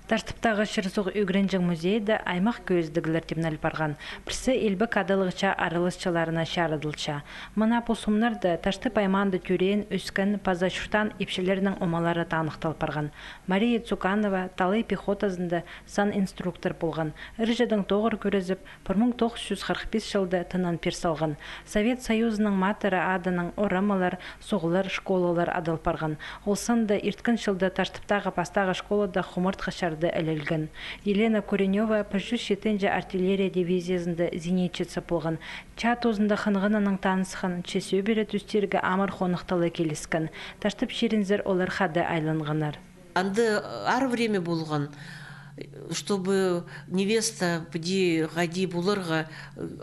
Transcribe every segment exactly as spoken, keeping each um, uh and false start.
Таштыптағы чир-суғ ӱгренҷең музейде аймах кӧзідіглер тимнел парған. Пірсі илбек адалығ чаа араласчыларына чарыдылча. Мына пу сомнарда Таштып аймаанда тӧреен, ӧскен паза чуртаан ипчілернің омалары таныхтал парған. Мария Цуканова Талай пехотазында санинструктор полған. Ырҷадаң тоғыр кӱрезіп, пір муң тоғыс чӱс хырых пис чылда тынан пир салған. Совет Союзының матыры адынаң орамалар, суғлар, школалар адал парған. Ол санда ирткен чылда Таштыптағы пастағы школада хумартхы чарыда ілелген. Елена Куренева пір чӱс читінҷі артиллерия дивизиязында зенитчица полған. Чаа тузында хынғаннаң танысхан, че сӧбіре тӱстерге амыр хонахта ла киліскен. Таштып чирінзер олар хада айланғаннар. Анда ар время полған, чтобы невеста піди хайди поларға,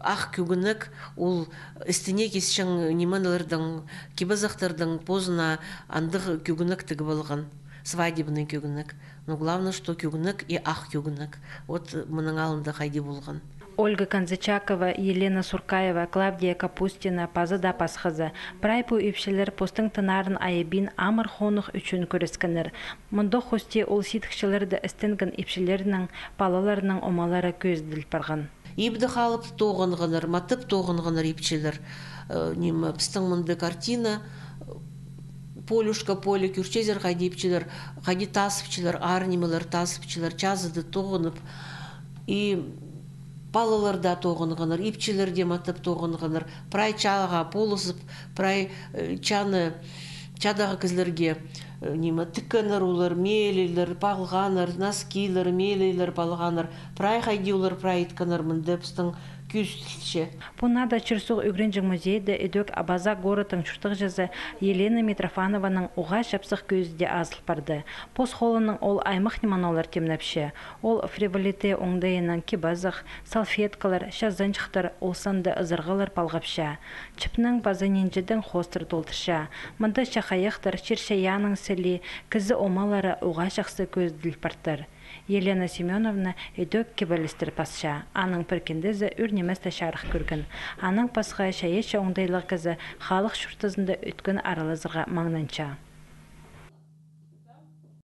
ах кӧгенек, ол істіне кисчең нимелердең, кип-азахтардаң позына андағ кӧгенек тігіп алған, свадебный кӧгенек. Но главное, что кӧгенек и ах кӧгенек. Вот мының алнында хайди полған. Ольга Канзычакова, Елена Суркаева, Клавдия Капустина паза даа пасхазы. Прай пу ипчілер постың тынарын айабин амыр хонах ӱчӱн кӱрескеннер. Мындох хости ол сидікчілерде істенген ипчілернің, палаларының омалары кӧзіділ парған. Ибде халып тоғынғаннар, матап тоғынғаннар ипчілер. Э, ниме, пістің мында картина, э, полюшка, поле, кӧрчезер, хайди ипчілер, хайди тазыпчылар, аар нимелер тазыпчылар, чазыда тоғынып. И палалар даа тоғынғаннар, ипчілер дее матап тоғынғаннар, прай чааға полызып, прай, э, чааны, чаадағы кізілерге, э, ниме, тіккеннер олар, мелейлер палғаннар, носкилер, мелейлер палғаннар, прай хайди олар прай иткеннер, мында пістің кӧзіділче. Пу нада чир-суғ ӱгренҷең музейде ідӧк Абаза городтың чуртағҷызы Елена Митрофанованың уғаа чапсых кӧзіде азыл парды. Пос холынаң ол аймах нимені олар тимнепче. Ол фриволите оңдайынаң кип-азах, салфеткалар, чазанҷыхтар, ол санда ызырғылар палғапча. Чіпнең паза нинҷедең хоостар толдырча. Мында чахайахтар, чир-чайаанның сілии, кізі омалары уғаа чахсы кӧзіділ партыр. Елена Семёновна ідӧк кибелістер пасча. Аның пір киндезі ӱр ниместе чарых кӧрген. Анаң пасха чайаачы оңдайлығ кізі халых чуртазында ӧткін аралазарға маңнанча.